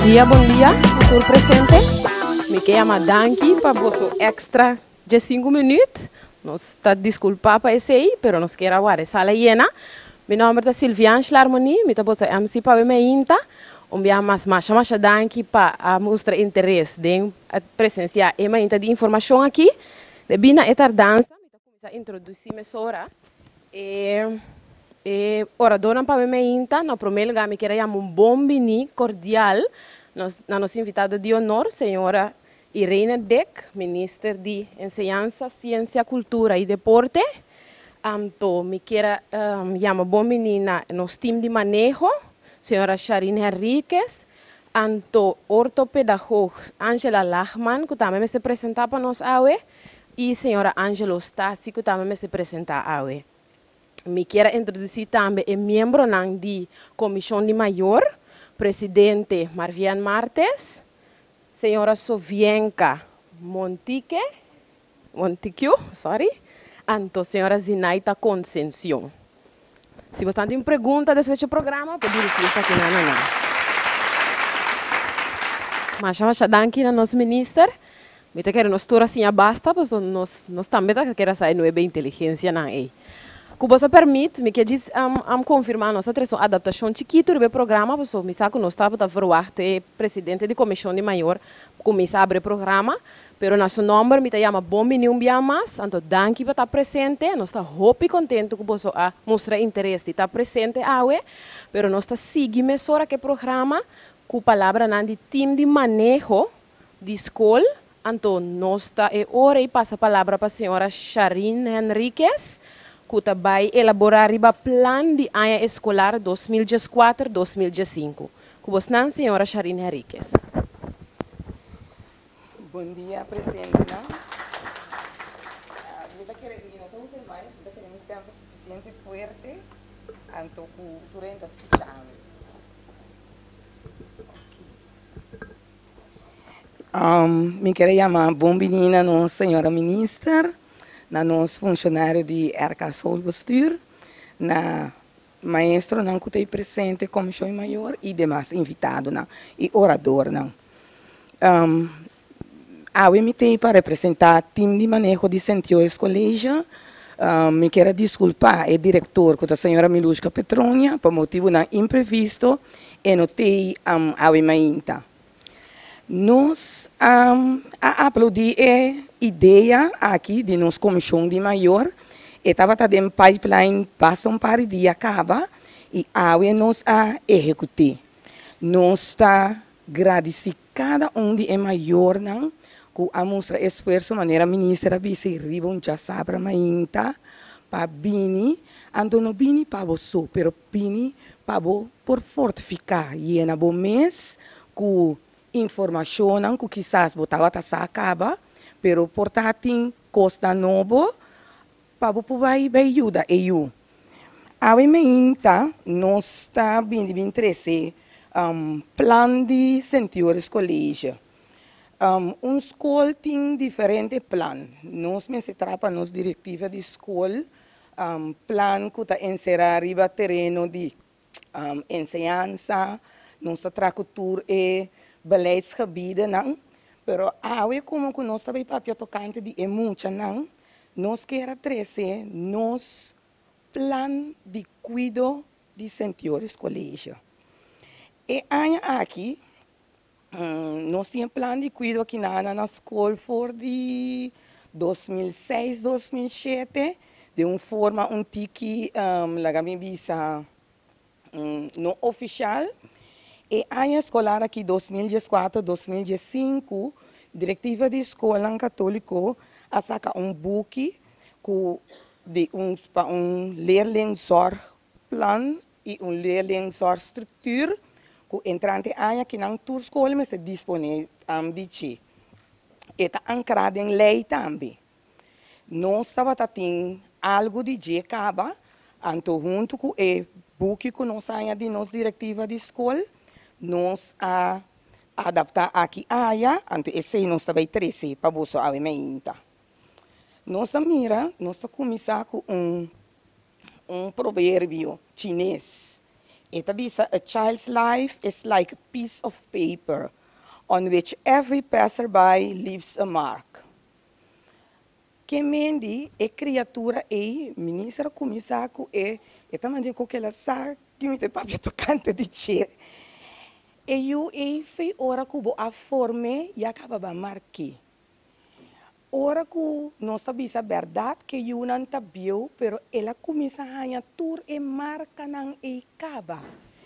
Bon dia, bon dia, tur presente. Mi ke yama danki pa boso extra 15 minuut. Nos ta disculpa pa esey, pero nos kier a warda e sala yena. Mi nomber ta Sylviane Schlarmony, mi ta boso MC pa awe mainta. Un bia mas masha masha danki pa a mustra interes den presencia e mainta di informacion aki. Debí na e tardansa, mi ta cuminsa introduci mesora e e oradornan pa awe mainta. Na prome lugar mi kier a yama un bon bini cordial nos na nos invitado di honor, señora Irene Dick, minister di Enseñansa, Ciencia, Cultura y Deporte. Anto mi kier a yama bon bini na nos team di maneho, señora Sharine Henriquez, anto ortopedagoog Angela Lachman, ku tambe mester presenta pa nos awe, y señora Angelo Stasi, ku tambe mester presenta awe. Mi kier a introduci tambe e miembronan di Comision di Mayor, presidente Marvian Martes, señora Sovienka Montique, Montiquio, sorry, anto señora Zinaida Concencion. Si bo tin pregunta despues di e programa, por dirigi esaki na nan. Masha masha danki na nos minister. Mi ta kere nos tur asina basta, pasobra nos tambe ta kere sa e nuebe inteligencianan ey. Ku boso permit, mi ke djis confirma nos a trese un adaptacion chikito riba e programa, pasobra mi sa ku nos tabata verwacht e presidente di comision di mayor cuminsa abri e programa, pero na su nomber mi ta yama bon bini un bia mas, anto danki pa ta presente, nos ta hopi contento ku boso a mustra interes di ta presente awe, pero nos ta sigui mesora ku e programa ku palabranan di team di maneho di scol, anto nos ta e ora y pasa palabra pa señora Sharine Henriquez, ku ta bay elabora riba plan di aña escolar 2014-2015. Ku bosnan, señora Sharine Henriquez. Bon dia, presidente. Mi ta kere, mi no ta usa mic, mi ta kere mi stem ta suficiente fuerte, anto ku tur hende ta scucha mi. Okay. Mi kier yama bon bini na nos señora minister, na nos funcionario di RK Schoolbestuur, na maestronan ku ta presente, comisión mayor y demas invitadonan y oradornan. Awe mi t'ey pa representa team di maneho di Sint Joris College. Mi kier disculpa e director ku ta señora Milushka Petronia pa motibonan imprevisto e no t'ey awe mainta. Nos a aplaudi e idea aki di nos comisión di mayor. E tabata den pipeline basta un par di dia caba y awe nos a ehecuta. Nos ta gradici cada un di e mayornan ku a mustra esfuerso manera minister a bisa riba un djasabra mainta pa bini, anto no bini pa bo so, pero bini pa bo por fortifica yena bo mes ku informacionnan ku kisas bo tabata sa caba, pero por ta tin cosnan nobo pa bo por bay bay yuda e yu. Awe mainta nos ta bini bin trece plan di Sint Joris College. Un school tin diferente plan. Nos mester traha pa nos directiva di school plan ku ta encera riba tereno di enseñansa, nos ta traha ku tur e beleidsgebiedennan, pero awe como ku nos ta bay papia tocante di e muchanan, nos kier a trece nos plan di cuido di Sint Joris College. E aña aki, nos tin plan di cuido aki na school for di 2006, 2007, di un forma un tiki, laga mi bisa, no oficial. E aña escolar aki 2014, 2015, directiva di scol catolico a saca un buki ku di un pa un leerlingzorgplan y un leerlingzorgstructuur ku entrante aña ku nan tur scol mester dispone di dje. E ta ancra den ley tambe. Nos tabata tin algo di dje caba, anto hunto ku e buki ku nos a haña di nos directiva di scol, nos a adapta aki aya, anto esey nos ta bay trece pa boso awe mainta. Nos ta mira, nos ta cuminsa ku un proverbio chines. E ta bisa, "A child's life is like a piece of paper on which every passerby leaves a mark." Ke men di e kriatura ei, minister a kuminsá ku e, e ta manera ku el a sa ku mi ta papia tokante di dje. E yu ei fei ora ku bo a form'é ya kaba ba mark'é. Ora ku nos ta bisa bèrdat ku e yunan ta bieu, pero el a kuminsá haña tur e markanan ei kaba.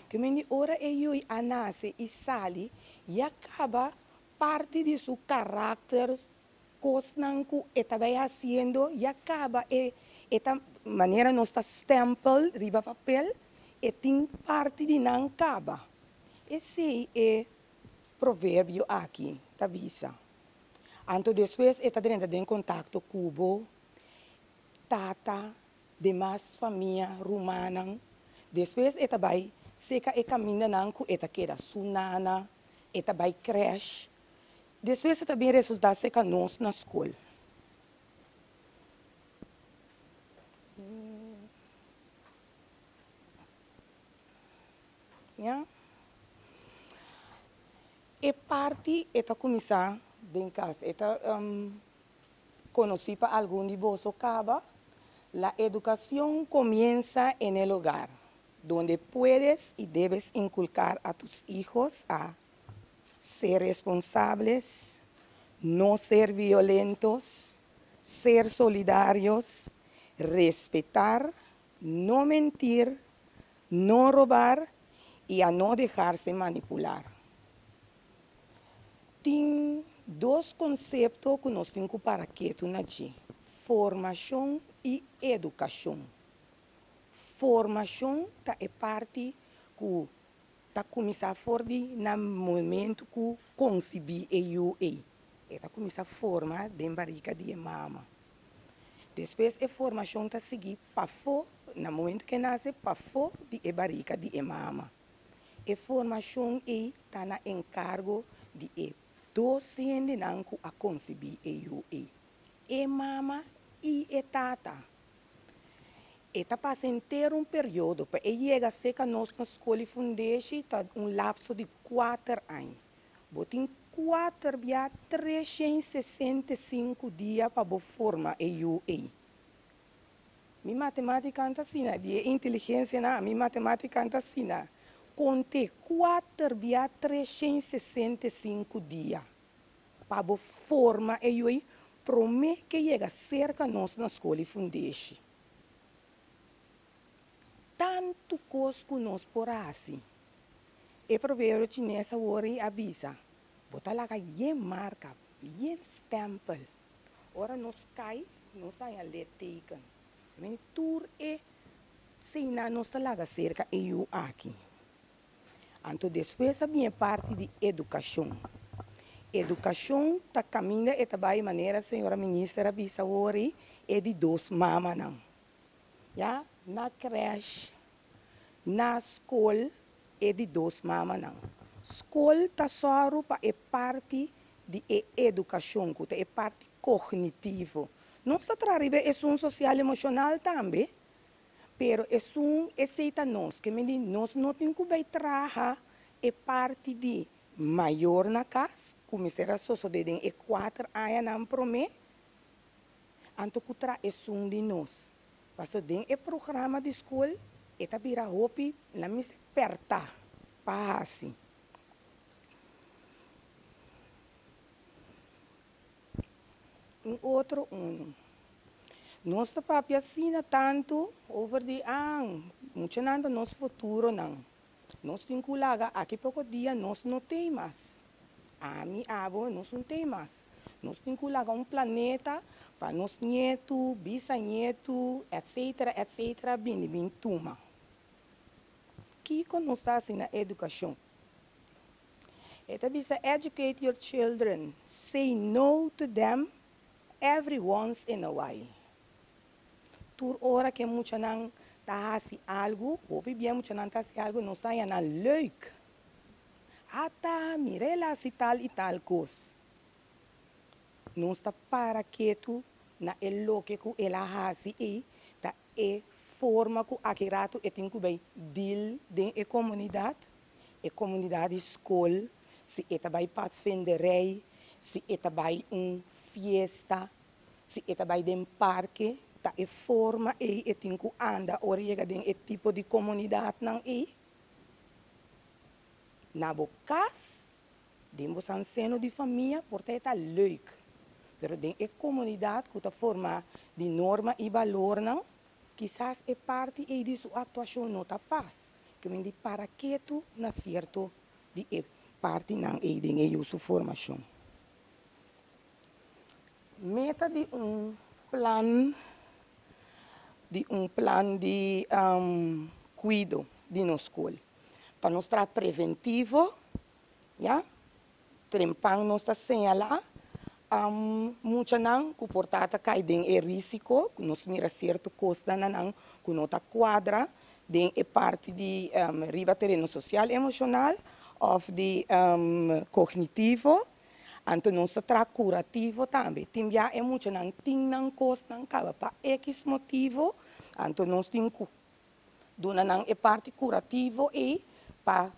Ke men di ora e yu a nase i sali, ya kaba parti di su karakter, kosnan ku e ta bai hasiendo, ya kaba e e ta manera nos ta stempel riba papel, e tin parti di nan kaba. Esei e proverbio aki ta bisa. Anto despues e ta drenta den kontakto ku bo tata, demas famia, rumannan. Despues e ta bai seka e kamindanan ku e ta keda su nana, e ta bai crèche. Despues e ta bin resultá seka nos na skol. Ya. E parti e ta kuminsá den kas. E ta konosí pa algun di boso kaba. La educación comienza en el hogar, donde puedes y debes inculcar a tus hijos a ser responsables, no ser violentos, ser solidarios, respetar, no mentir, no robar y a no dejarse manipular. Tin dos konsepto ku nos tin ku para ketu na dje: formashon i edukashon. Formashon ta e parti ku ta kuminsá for di na momento ku konsibí e yu ei. E ta kuminsá forma den barika di e mama. Despues e formashon ta sigui pafó, na momento ku e nase, pafó di e barika di e mama. E formashon ei ta na enkargo di e dos hendenan ku a konsibí e yu ei, e mama i e tata. E ta pasa henter un periodo pa e yega seka nos na skol i fundeshi ta un lapso di kuater aña. Bo tin kuater bia 365 dia pa bo forma e yu ei. Mi matemátika no ta asina, di e inteligensia nan, mi matemátika no ta asina. Konte kuater bia 365 dia pa bo forma e yu ei promé ku e yega serka nos na skol i fundeshi. Tantu kos ku nos por hasi. E proverbio chines awor ei a bisa, bo ta laga yen marka, yen stempel. Ora nos kai, nos haña litteken. I tur e señal nos ta laga serka e yu aki. Anto despues a bin parti di edukashon. Edukashon ta kaminda e ta bai manera señora minister a bisa awor ei, e di dos mamanan. Ya, na crèche, na skol, e di dos mamanan. Skol ta sòru pa e parti di e edukashon, ku ta e parti kognitivo. Nos ta traha riba esun sosial emoshonal tambe, pero esun esei ta nos, ke men di nos no tin ku bai traha e parti di mayor na kas, ku mester a sosodé den e 4 añanan promé, anto ku traha esun di nos. Paso den e programa di skol, e ta bira hopi, la mester pèrtá pa hasi. Un otro unu. Nos ta papia asina tantu over di muchanan ta nos futuronan. Nos tin ku laga aki poko dia nos no t'ei mas. Ami, abo, nos no t'ei mas. Nos tin ku laga un planeta pa nos nietu, bisanietu, etc., etc., bini bin tuma. Kiko nos ta hasi na edukashon? E ta bisa educate your children, say no to them every once in a while. Tur ora ku muchanan ta hasi algu, hopi bien muchanan ta hasi algu, nos ta haña leuk. Ata, mira el a hasi tal i tal kos. Nos ta para ketu na e loke ku el a hasi i ta e forma ku aki ratu e tin ku bai deal den e komunidat di skol, si e ta bai padvinderij, si e ta bai un fiesta, si e ta bai den parke, ta e forma ei e tin ku anda ora yega den e tipo di komunidatnan ei. Na bo kas, den bo seno di famia, por ta leuk. Pero den e komunidat ku ta forma di norma i balornan, kisas e parti ei di su aktuashon no ta pas. Ke men di para ketu na sierto di e partinan ei den e su formashon. Meta di un plan di kuido di nos skol. Pa nos traha preventivo, ya, trempan nos ta señalá muchanan ku por ta kai den e rísiko, ku nos mira sierto kosnan ku no ta kuadra den e parti di riba tereno sosial emoshonal òf di kognitivo. Anto nos ta traha kurativo tambe. Tin bia e muchanan tin nan kosnan kaba pa X motivo, anto nos tin ku duna nan e parti kurativo e pa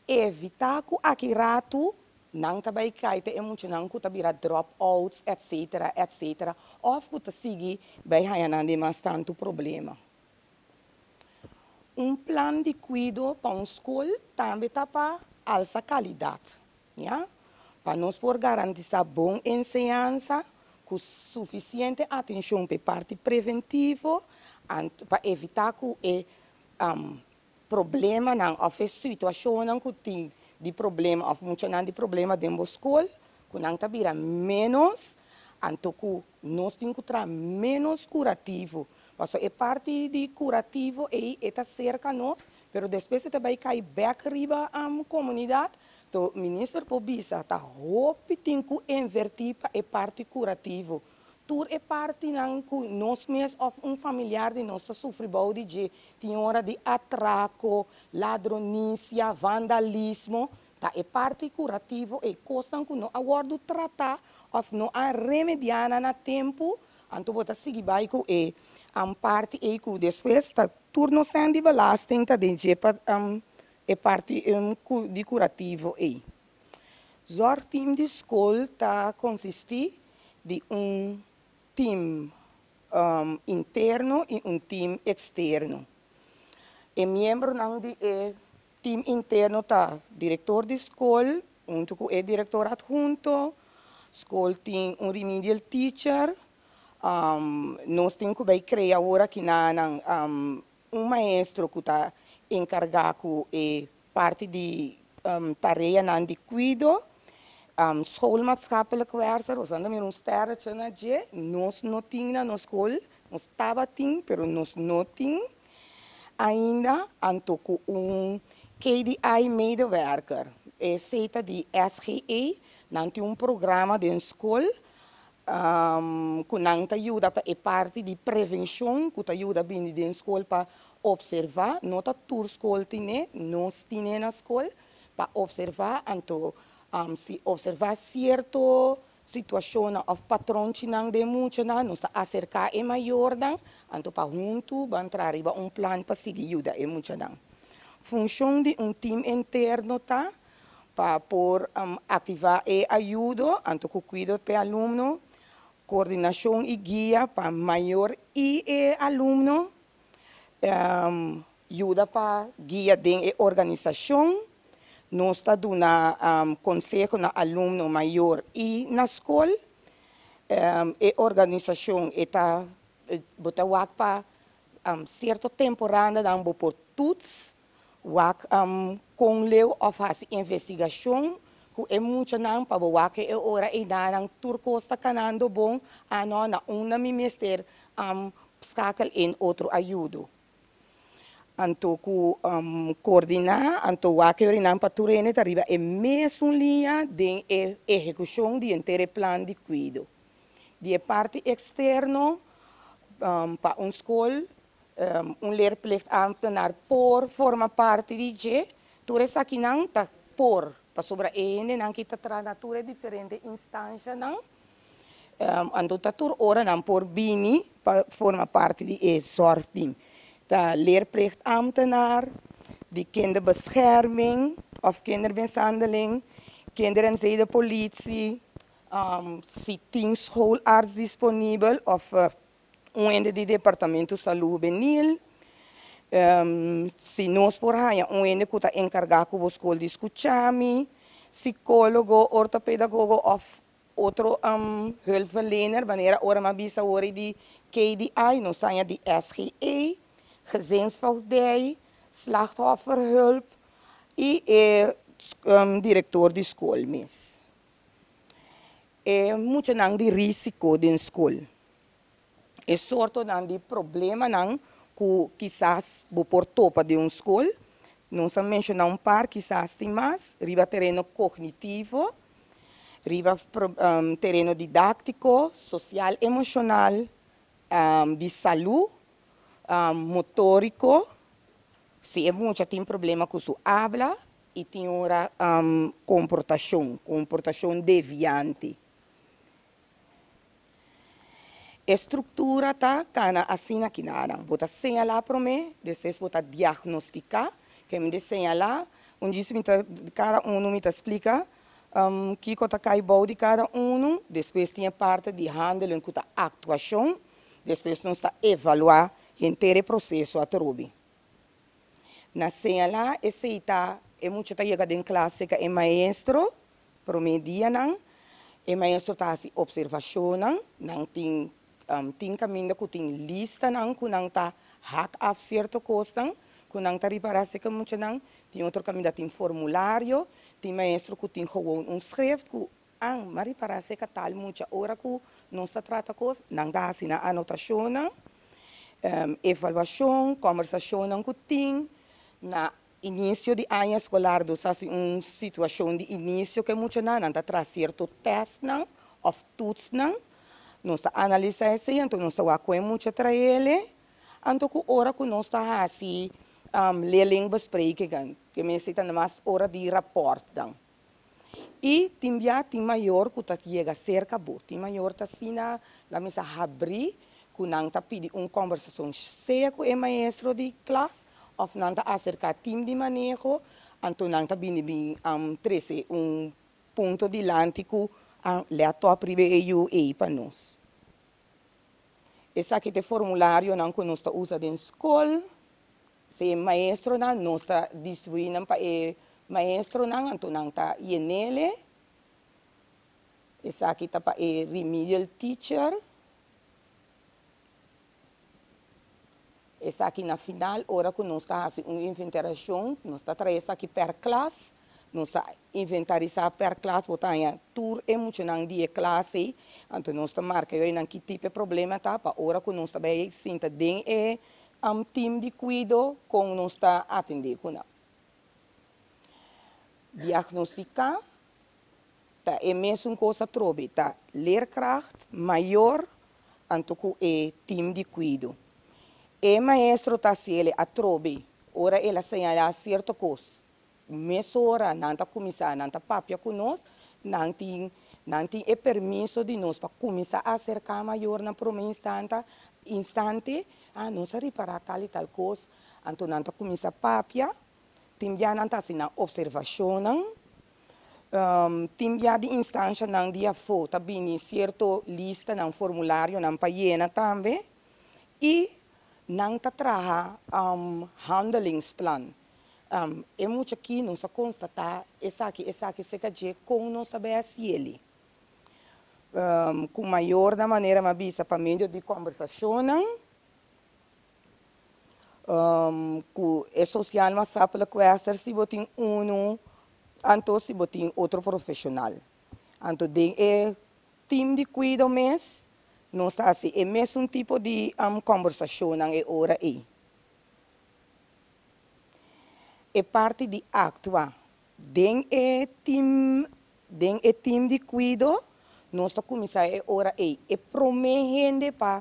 evitá ku aki ratu nan ta bai kai te e muchanan ku ta bira dropouts, etc., etc., òf ku ta sigui bai haña nan di mas tantu problema. Un plan di kuido pa un skol tambe ta pa alsa kalidat, ya? Pa nos por garantisá bon enseñansa, ku sufisiente atenshon pa e parti preventivo, pa evitá ku e problemanan òf e situashonnan ku tin di problema òf muchanan di problema den skol, ku nan ta bira menos, anto ku nos tin ku traha menos kurativo. Paso e parti di kurativo ei ta serka nos, pero despues e ta bai kai bèk riba komunidat. Anto minister por bisa ta hopi tin ku invertí pa e parti kurativo. Tur e partinan ku nos mes òf un familiar di nos ta sufri bou di dje, tin ora di atrako, ladronisia, vandalismo, ta e parti kurativo e kosnan ku no a wòrdu tratá òf no a remediá na tempu, anto bo ta sigui bai ku e parti ei ku despues ta tur nos sèn di belasting ta den dje pa e parti di kurativo ei. Zorgteam di skol ta konsistí di un team interno i un team eksterno. E miembronan di e team interno ta direktor di skol, huntu ku e direktor adhunto, skol tin un remedial teacher, nos tin ku bai krea awor aki na un maestro ku ta enkargá ku e parti di tareanan di kuido, schoolmaatschappelijk werker, nos a mira un sterretje na dje, nos no tin na nos skol, nos tabatin, pero nos no tin ainda, anto ku un KDI medewerker, esei ta di SGE, nan tin un programa den skol, ku nan ta yuda pa e parti di prevenshon, ku ta yuda bini den skol pa opservá, no ta tur skol tin, nos tin na skol, pa opservá, anto si opservá sierto situashon òf patronchinan di muchanan, nos ta aserká e mayornan, anto pa huntu ban traha riba un plan pa sigui yuda e muchanan. Funshon di un team interno ta pa por aktivá e ayudo, anto ku kuido pa alumno, koordinashon i guia pa mayor i e alumno, yuda pa guia den e organisashon, nos ta duna konseho na alumno mayor i na skol, e organisashon ta bo ta wak pa sierto temporada dan bo por toets, wak kon leu òf hasi investigashon ku e muchanan pa bo wak e ora ei nan tur kos ta kanando bon, ah no, na unda mi mester schakel in otro ayudo. Anto ku koordiná, anto wak e nan pa tur hende ta riba e mesun liña den e ehekushon di henter plan di kuido. Di e parti eksterno, pa un skol, un leerplichtambtenaar por forma parti di dje, tur esakinan ta por, pasobra e hendenan ku ta traha na tur e diferente instansianan, anto ta tur ora nan por bini pa forma parti di e zorgteam. Ta leerplichtambtenaar, di kinderbescherming of kindermishandeling, kinder- en zedenpolitie, si tin schoolarts disponibel of un hende di departamento salú hubenil, si nos por haña un hende ku ta enkargá ku bo skol di Skuchami, sikólogo, ortopedagogo òf otro hulpverlener, manera ora mi a bisa awor di KDI, nos ta haña di SGE, gezinsvoogdij, slachtofferhulp i e direktor di skol mes. E muchanan di rísiko den skol. E sortonan di problemanan ku kisas bo por topa den un skol, nos a menshoná un par, kisas tin mas, riba tereno kognitivo, riba tereno didáktiko, sosial emoshonal, di salú, motóriko, si e mucha tin problema ku su abla i tin ora komportashon, komportashon deviante. E struktura ta kana asina kinanan. Bo ta señalá promé, despues bo ta diagnostiká. Ke mi di señalá, un djis mi ta kada unu mi ta splika kiko ta kai bou di kada unu. Despues tin e parti di handelen ku ta aktuashon. Despues nos ta evaluá henter e proseso atrobe. Na señalá esei ta e mucha ta yega den klas serka e maestro. Promé dianan e maestro ta hasi opservashonnan, nan tin tin kaminda ku tin listanan ku nan ta hak af sierto kosnan ku nan ta ripará serka muchanan, tin otro kaminda tin formulario, tin maestro ku tin gewoon un schrift ku an m'a ripará serka tal mucha ora ku nos ta trata kos, nan ta hasi nan anotashonnan, evaluashon, kòmbersashonnan ku tin na Inisio di aña eskolar nos ta hasi un situashon di inisio ku e muchanan, nan ta traha sierto tèstnan òf tutsnan, nos ta analisá esei, anto nos ta wak ku e mucha traele, anto ku ora ku nos ta hasi leerlingbesprekingen, ke mester ta mas ora di rapòrtnan. I tin bia tin mayor ku ta yega serka bo, tin mayor ta asina la mesa habrí ku nan ta pidi un kòmbersashon sea ku e maestro di klas òf nan ta aserká tim di maneho, anto nan ta bini bin trese un punto dilanti ku a lèt òp riba e yu ei pa nos. Esaki ta e formularionan ku nos ta usa den skol. Si e maestronan, nos ta distribuí nan pa e maestronan, anto nan ta yenele. Esaki ta pa e remedial teacher. Esaki na final, ora ku nos ta hasi un inventarashon, nos ta trae esaki per klas, nos ta inventarisá per klas, bo ta haña tur e muchanan di e klas ei, anto nos ta marka yoinan ki tipo e problema ta, pa ora ku nos ta bai sinta den e Team di kuido kon nos ta atendé ku nan. Diagnostiká ta e mesun kos atrobe, ta leerkracht mayor anto ku e team di kuido. E maestro ta hasiel atrobe ora el a señalá sierto kos. Mesora nan ta kuminsá, nan ta papia ku nos, nan tin nan tin e permiso di nos pa kuminsá aserká mayornan promé instanta instante, ah nos a ripará tal i tal kos, anto nan ta kuminsá papia, tin bia nan ta hasi nan opservashonnan, tin bia di instanshanan di afó ta bini sierto listanan, formularionan pa yena tambe i nan ta traha handelingsplan. E mucha aki nos a konstatá esaki, esaki serka dje kon nos ta bai hasieli. Ku mayornan manera mi a bisa pa medio di kòmbersashonnan ku e sosial maatschappelijk werker si bo tin unu anto si bo tin otro profeshonal. Anto den e tim di kuido mes nos ta hasi e mesun tipo di kòmbersashonnan e ora ei. E parti di aktua den e tim den e tim di kuido, nos ta kuminsá e ora ei. E promé hende pa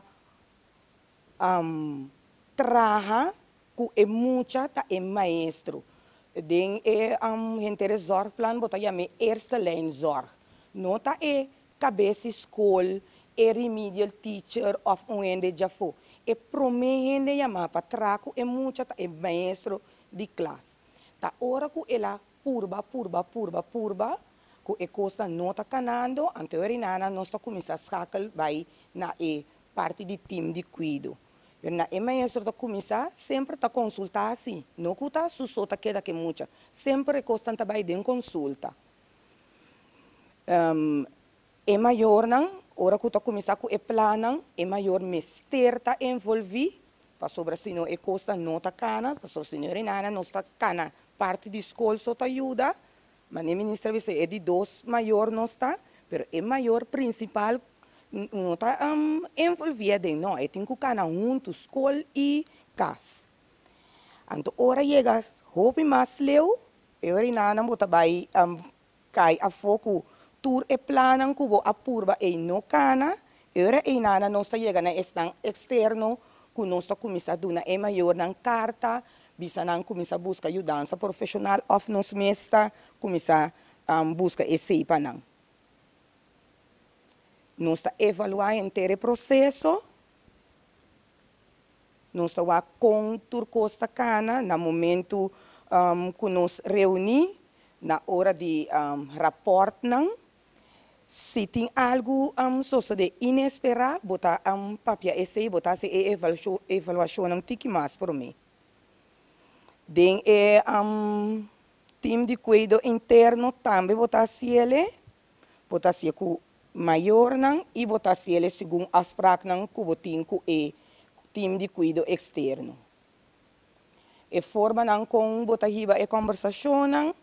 traha ku e mucha ta e maestro. Den e henter e zorgplan bo ta yam'é eerste lijn zorg. No ta e kabes di skol, e remedial teacher òf un hende djafó. E promé hende yamá pa traha ku e mucha ta e maestro di klas. Ta ora ku el a purba, purba, purba, purba, ku e kosnan no ta kanando, anto e ora nos ta kuminsá schakel bai na e parti di tim di kuido. Na e maestro ta kuminsá, semper ta konsultá asina, no ku ta su so ta keda ku mucha, semper e kosnan ta bai den konsulta. E mayornan, ora ku ta kuminsá ku e plannan, e mayor mester ta envolví, pasobra sino e kosnan no ta kana, pasobra sino einan nos ta kana parti di skol so ta yuda, ma e minister a bisa e di dos mayor nos ta, pero e mayor prinsipal no ta envolví den, no, e tin ku kana huntu, skol i kas. Anto ora yega hopi mas leu, e ora einan bo ta bai kai afó ku tur e plannan ku bo a purba e no kana, e ora einan nos ta yega na esnan eksterno ku nos ta kuminsá duna e mayornan karta, bisa nan kuminsá buska yudansa profeshonal òf nos mes ta kuminsá buska esei pa nan. Nos ta evaluá henter e proseso, nos ta wak kon tur kos ta kana na momento ku nos reuní na ora di rapòrtnan. Si tin algu sosodé inesperá, bo ta papia esei, bo ta hasi e evaluashonnan tiki mas promé. Den e tim di kuido interno tambe bo ta hasiele, bo ta hasié ku mayornan i bo ta hasiele segun afspraaknan ku bo tin ku e tim di kuido eksterno. E formanan kon bo ta hiba e kombersashonnan,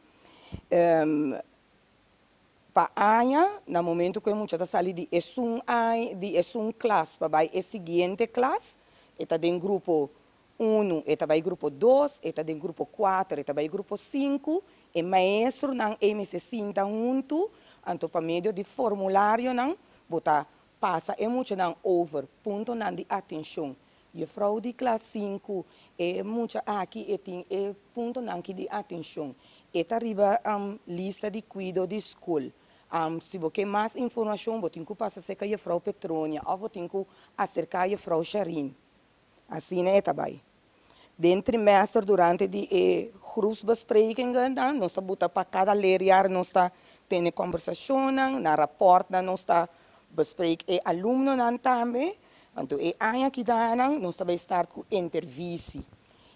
pa aña, na momento ku e mucha ta sali di esun aña, di esun klas pa bai e siguiente klas, e ta den grupo 1, e ta bai grupo 2, e ta den grupo 4, e ta bai grupo 5, e maestronan ei mester sinta huntu, anto pa medio di formularionan, bo ta pasa e muchanan over puntonan di atenshon. Juffrouw di klas 5, e mucha aki e tin e puntonan aki di atenshon. E ta riba lista di kuido di skol. Si bo ke mas informashon, bo tin ku pasa serka juffrouw Petronia òf bo tin ku aserká juffrouw Sharin. Asina e ta bai. Den trimester durante di e groepsbesprekingen dan, nos ta buta pa kada leerjaar nos ta tene kombersashonnan, na rapòrtnan nos ta bespreek e alumnonan tambe. Anto e aña aki nan nos ta bai start ku intervisie.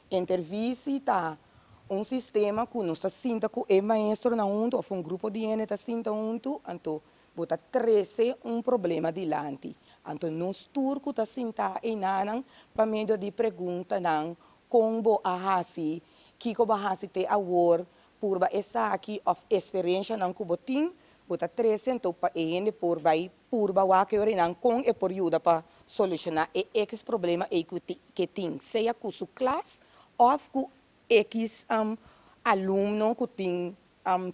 Intervisie ta un sistema ku nos ta sinta ku e maestronan huntu òf un grupo di hende ta sinta huntu, anto bo ta trese un problema dilanti. Anto nos tur ku ta sinta einan pa medio di preguntanan kon bo a hasi, kiko bo a hasi te awor, purba esaki òf eksperensianan ku bo tin, bo ta trese anto pa e hende por bai purba wak e ora kon e por yuda pa solushoná e X problema ei ku tin, sea ku su klas òf ku X alumno ku tin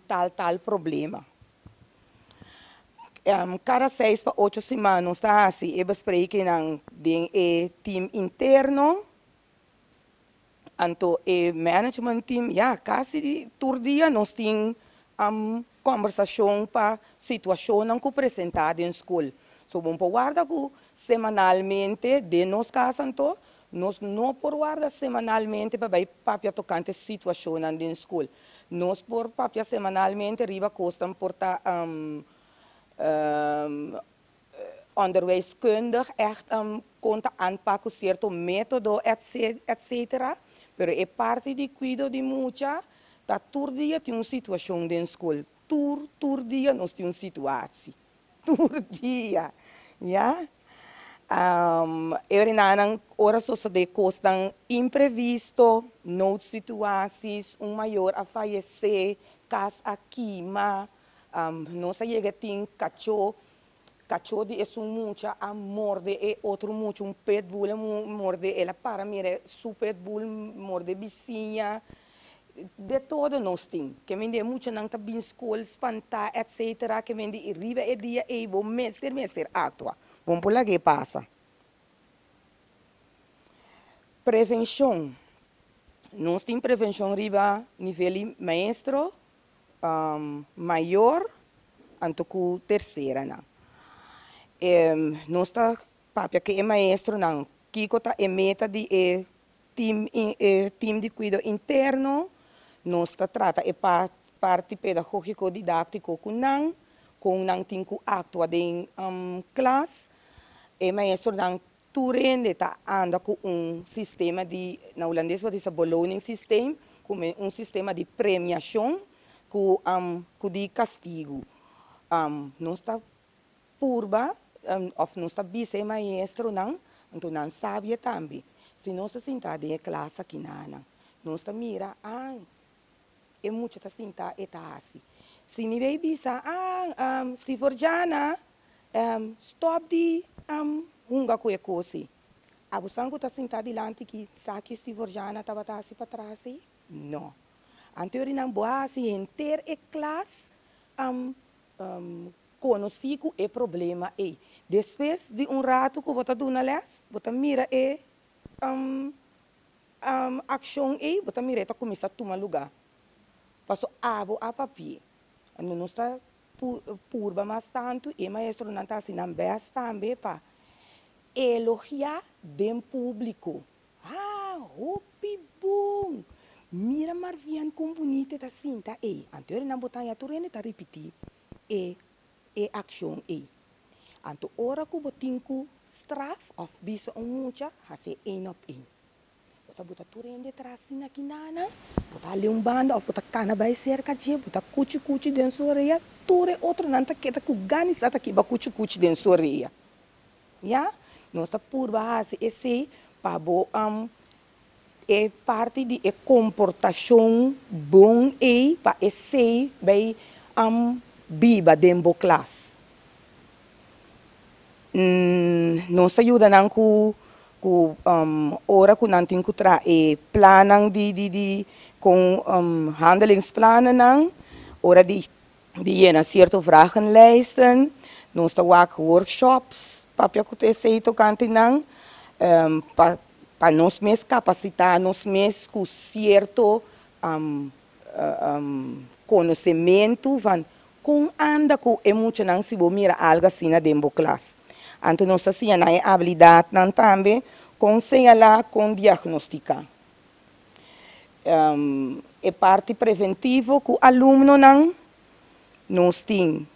tal tal problema. Kada 6 pa 8 siman nos ta hasi e besprekingnan den e team interno. Anto e management team, ja, kasi tur dia nos tin kombersashon pa situashonnan ku presentá den skol. So bo por warda ku semanalmente den nos kas anto, nos no por warda semanalmente pa bai papia tokante situashonnan den skol. Nos por papia semanalmente riba kosnan por ta onderwijskundig echt kon ta aanpak ku sierto método etc. Pero e parti di kuido di mucha, ta tur dia tin un situashon den skol. Tur dia nos tin un situatie. Tur dia. Ja? E ora ora sosodé kosnan imprevisto, noodsituaties, un mayor a fayesé, kas a kima, nos a yega tin kachó, kachó di esun mucha a morde e otro mucha, un pitbull a morde, el a para mira su pitbull morde bisiña, de todo nos tin. Ke men e muchanan ta bin skol, spantá, etc. Ke men di riba e dia ei bo mester aktua. Bo n' por lag'é pasa. Prevenshon. Nos tin prevenshon riba nivel maestro, mayor, anto ku terseranan. Nos ta papia ku e maestronan. Kiko ta e meta di e team, e team di kuido interno. Nos ta trata e parti pedagógiko didáktiko ku nan, kon nan tin ku aktua den klas. E maestronan tur hende ta anda ku un sistema di, na hulandes bo ta bisa beloningssysteem, ku un sistema di premiashon ku di kastigu. Nos ta purba òf nos ta bisa e maestronan, anto nan sabia tambe. Si nos ta sinta den e klas aki nan, nos ta mira, ah, e mucha ta sinta e ta hasi. Si mi bai bisa, ah, Stiforjana, stòp di hunga ku e kos ei. Abo sa ku ta sinta dilanti ki sa ki Stiforjana tabata hasi patras ei? No. Anto nan bo a hasi henter e klas konosí ku e problema ei. Despues di un ratu ku bo ta duna les, bo ta mira e akshon ei, bo ta mira e ta kuminsá tuma lugá. Paso abo a papia. Nos ta purba mas tantu e maestronan ta hasi nan bèst tambe pa elogiá den públiko. Ah, hopi bon! Mira Marvian kon bunita e ta sinta ei. Anto nan bo ta haña tur hende ta ripití e akshon ei. Anto ora ku bo tin ku straf òf bisa un mucha, hasi één op één. Bo ta buta tur hende tras asina aki nana, bo ta hala un banda òf bo ta kana bai serka dje, bo ta kuchi kuchi den su orea, tur e otronan ta keda ku gana sa ta kiba kuchi kuchi den su orea. Ya? Nos ta purba hasi esei pa bo e parti di e komportashon bon ei pa esei bai biba den bo klas. Nos ta yuda nan ku ora ku nan tin ku traha e plannan di kon handelingsplannen, ora di yena sierto vragenlijsten, nos ta wak workshops papia ku esei tokante nan pa nos mes kapasitá nos mes ku sierto konosementu van kon anda ku e muchanan si bo mira algu asina den bo klas. Anto nos ta siña nan e abilidatnan tambe kon señalá, kon diagnostiká. E parti preventivo ku alumnonan, nos tin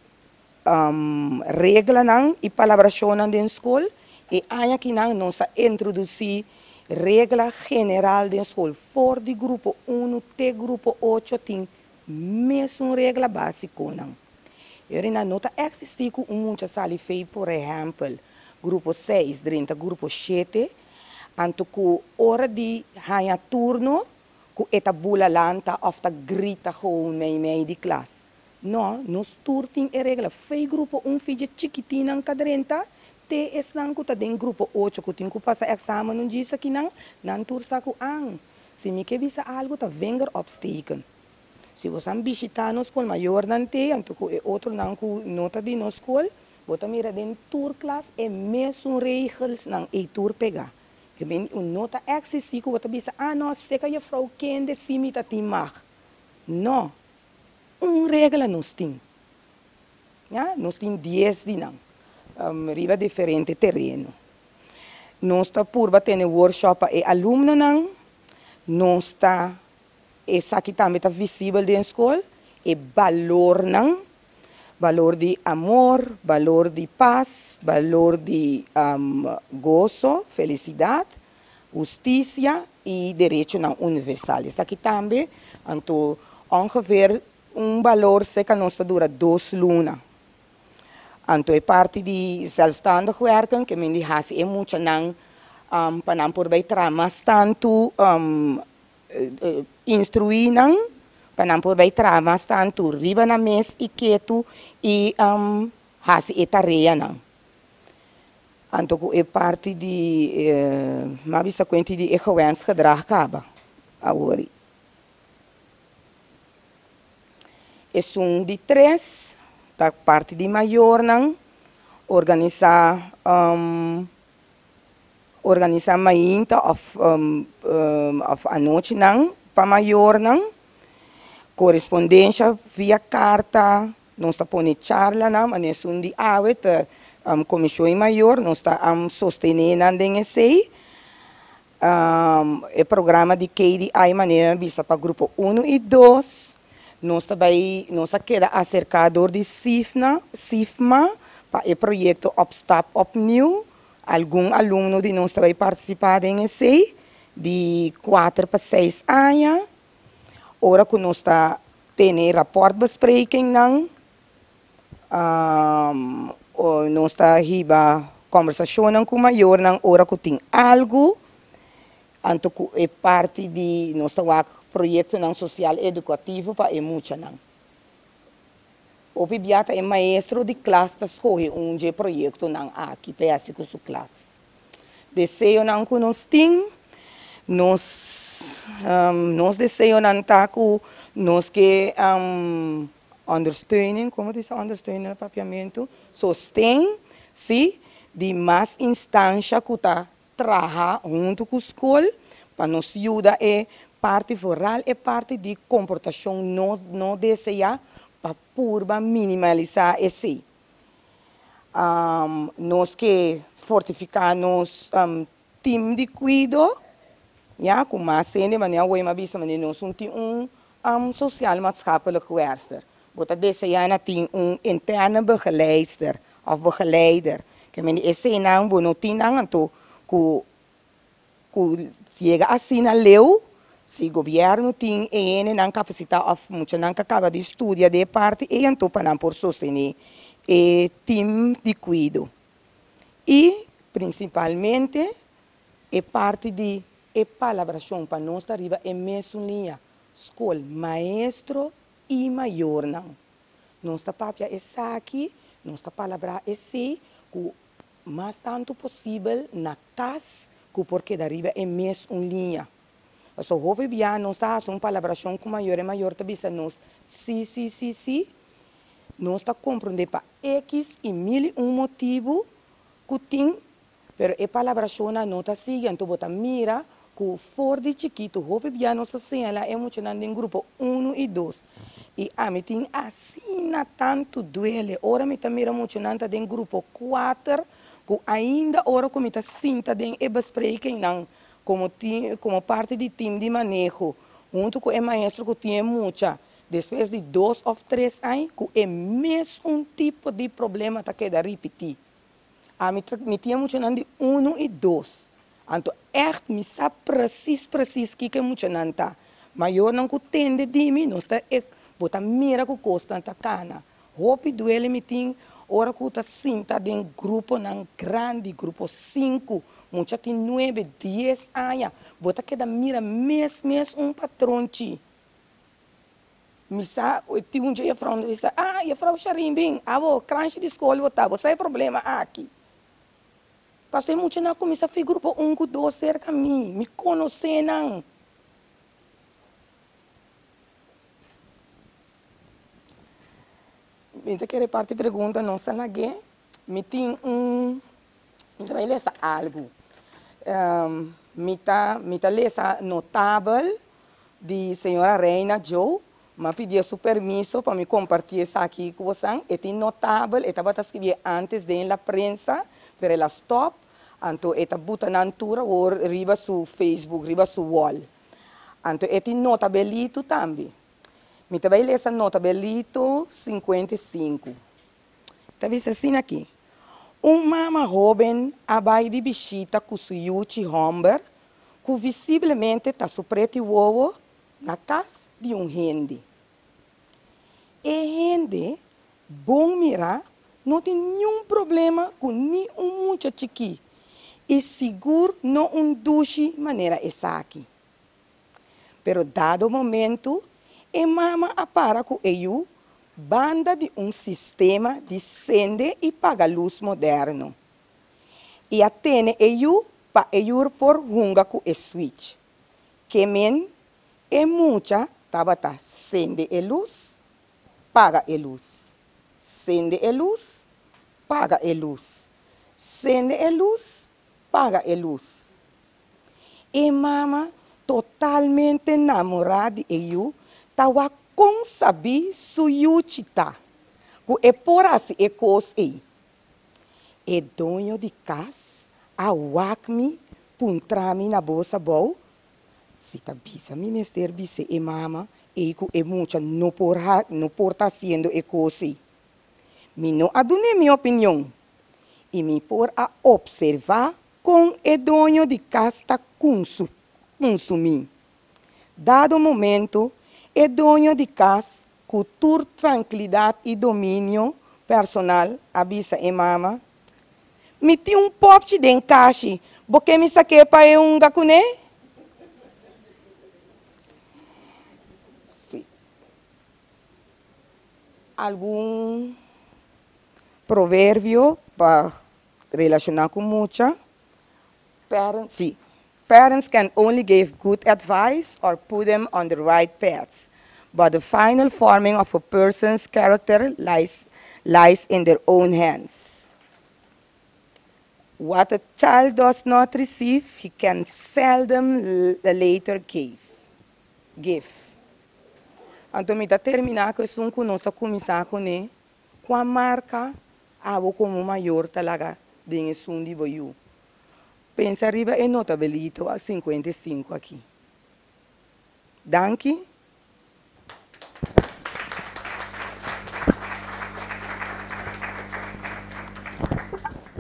reglanan i palabrashonnan den skol. E aña akinan nos a introdusí regla general den skol. For di grupo 1 te grupo 8 tin mesun regla básikonan. I ora no ta eksistí ku un mucha sali fei, por ehèmpel, grupo 6 drenta grupo 7, anto ku ora di haña turno, ku e ta bula lanta òf ta grita gewoon mei mei di klas. No, nos tur tin e regla. Fei grupo 1 fidje chikitinnan ka drenta, te esnan ku ta den grupo 8 ku tin ku pasa eksamen un djis akinan, nan tur sa ku an. Si mi ke bisa algu ta vinger opsteken. Si bo bishitá nos skol mayornan te, anto ku e otronan ku no ta di nos skol, bo ta mira den tur klas e mesun regelsnan ei tur pegá. Ke men no ta eksistí ku bo ta bisa, ah no, seka juffrouw kende si mi ta tin mag. No, un regla nos tin. Ja, nos tin 10 di nan. Riba diferente tereno. Nos ta purba tene workshop pa e alumnonan, nos ta esaki tambe ta visibel den skol, e balornan, balor di amor, balor di pas, balor di goso, felisidat, hustisia i derechonan universal. Esaki tambe, anto ongeveer un balor serka nos ta dura 2 luna. Anto e parti di zelfstandig werken, ke men di hasi e muchanan pa nan por bai traha mas tantu instruí nan, pa nan por bai traha mas tantu riba nan mes i ketu i hasi e tareanan. Anto ku e parti di m'a bisa kuenti di e gewenst gedrag kaba awor. Esun di tres, ta parti di mayornan, organisá mainta òf anochinan pa mayornan, korespondensia via karta, nos ta pone charlanan, ma esun di awe ta komishon mayor, nos ta sostené nan den esei. E programa di KDI manera mi a bisa pa grupo 1 i 2. Nos ta bai, nos a keda aserká dor di SIFNA, SIFMA pa e proyekto Opstap Opnieuw. Algun alumno di nos ta bai partisipá den esei, di 4 pa 6 aña. Ora ku nos ta tene rapportbesprekingnan, nos ta hiba kòmbersashonnan ku mayornan ora ku tin algu. Anto ku e parti di nos ta wak proyektonan sosial edukativo pa e muchanan. Hopi bia ta e maestro di klas ta skohe un dje proyektonan aki pa e hasi ku su klas. Deseonan ku nos tin, nos nos deseonan ta ku nos ke ondersteuning, komo ta bisa ondersteuning na papiamentu? Sosten, si, di mas instansha ku ta traha huntu ku skol pa nos yuda e parti vooral e parti di komportashon no no deseá pa purba minimalisá esei. Nos ke fortifiká nos tim di kuido ya ku mas hende manera awor mi a bisa manera nos un tin un sociaal maatschappelijk werkster. Bo ta deseá na tin un interne begeleidster òf begeleider. Ke men di eseinan bo no tin nan anto ku ku yega asina leu si gobièrnu tin e hendenan kapasitá òf muchanan ka kaba di studia den e parti ei anto pa nan por sostené e tim di kuido. I prinsipalmente e parti di e palabrashon pa nos ta riba e mesun liña, skol, maestro i mayornan. Nos ta papia esaki, nos ta palabrá esei ku mas tantu posibel na kas ku por keda riba e mes un liña. Pasobra hopi bia nos ta hasi un palabrashon ku mayor, e mayor ta bisa nos si, si, si, si. Nos ta komprondé pa ekis i mil i un motibu ku tin, pero e palabrashonnan no ta sigui. Anto bo ta mira ku for di chikitu hopi bia nos ta señalá e muchanan den grupo unu i dos. I ami tin asina tantu duele ora mi ta mira muchanan ta den grupo kuater ku ainda ora ku mi ta sinta den e besprekingnan komo komo parti di tim di maneho huntu ku e maestro ku tin e mucha despues di 2 òf 3 aña ku e mesun tipo di problema ta keda ripití. Ami ta mi tin e muchanan di 1 i 2. Anto ègt mi sa presis presis kiko e muchanan ta. Mayornan ku tende di mi nos ta e bo ta mira ku kosnan ta kana. Hopi duele mi tin ora ku ta sinta den gruponan grandi, grupo 5, mucha tin 9, 10 aña. Bo ta keda mira mes mes un patronchi. Mi sa tin un dje juffrouw ta bisa, ah juffrouw Sharin bin, abo kranshi di skol bo ta, bo sa e problema aki. Pasobra e muchanan a kuminsá fi grupo 1 ku 2 serka mi, mi konosé nan. Mi ta kere parti pregunta nos ta lag'é. Mi tin un, mi ta bai lesa algu. Mi ta mi ta lesa notabel di señora Reina Joe. Mi a pidié su permiso pa mi kompartí esaki ku bosan. E tin notabel, e tabata skibié ántes den la prensa, pero el a stòp. Anto e ta buta nan tur awor riba su Facebook, riba su wall. Anto e tin notabelito tambe. Mi ta bai lesa notabelito 55. Ta bisa asina aki, Un mama hóben a bai di bishita ku su yuchi hòmber ku visiblemente ta su preti wowo na kas di un hende. E hende, bon mirá, no tin niun problema ku ni un mucha chikí i sigur no un dushi manera esaki. Pero dado momento e mama a para ku e yu banda di un sistema di sende i paga lus moderno i a tene e yu pa e yur por hunga ku e switch. Ke men e mucha tabata sende e lus, paga e lus, sende e lus, paga e lus, sende e lus, paga e lus. E mama totalmente namorá di e yu ta wak kon sabí su yuchi ta, ku e por hasi e kos ei. E doño di kas a wak mi puntra mi na bos abou, si ta bisa mi mester bisa e mama ei ku e mucha no por ha no por ta hasiendo e kos ei. Mi no a dun'é mi opinion i mi por a opservá kon e doño di kas ta kunsu kunsumí. Dado momento e doño di kas ku tur trankilidat i dominio personal a bisa e mama, Mi tin un popchi den kashi, bo ke mi sak'é pa e hunga kuné? Sí. Algun proverbio pa relashoná ku mucha. Parents, sí. Parents can only give good advice or put them on the right path, but the final forming of a person's character lies lies in their own hands. What a child does not receive, he can seldom later give. Give. Anto mi ta terminá ku esun ku nos a kuminsá kuné, kua marka abo komo mayor ta laga den esun di bo yu? Pensa riba e notabelito a 55 aki. Danki.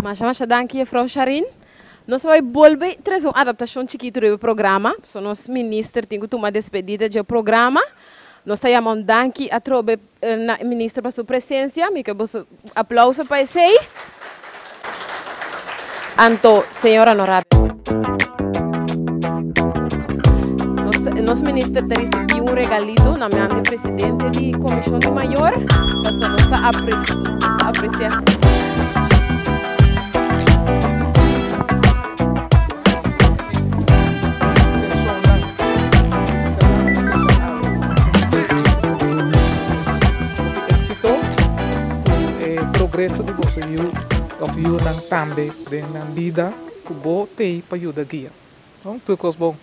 Masha masha danki juffrouw Sharin. Nos ta bai bolbe trese un adaptashon chikitu riba e programa, pasobra nos minister tin ku tuma despedida dje programa. Nos ta yama un danki atrobe na e minister pa su presensia. Mi ke boso aplauso pa esei. Anto, señora no rabia. Nos, nos minister ta ricibi un regalito na man di presidente di Comisión di Mayor. Pasobra nos ta aprecia, nos ta aprecia. Hopi éxito ku e progreso di boso yu òf yunan tambe den nan bida ku bo t'ei pa yuda guia. Tur kos bon.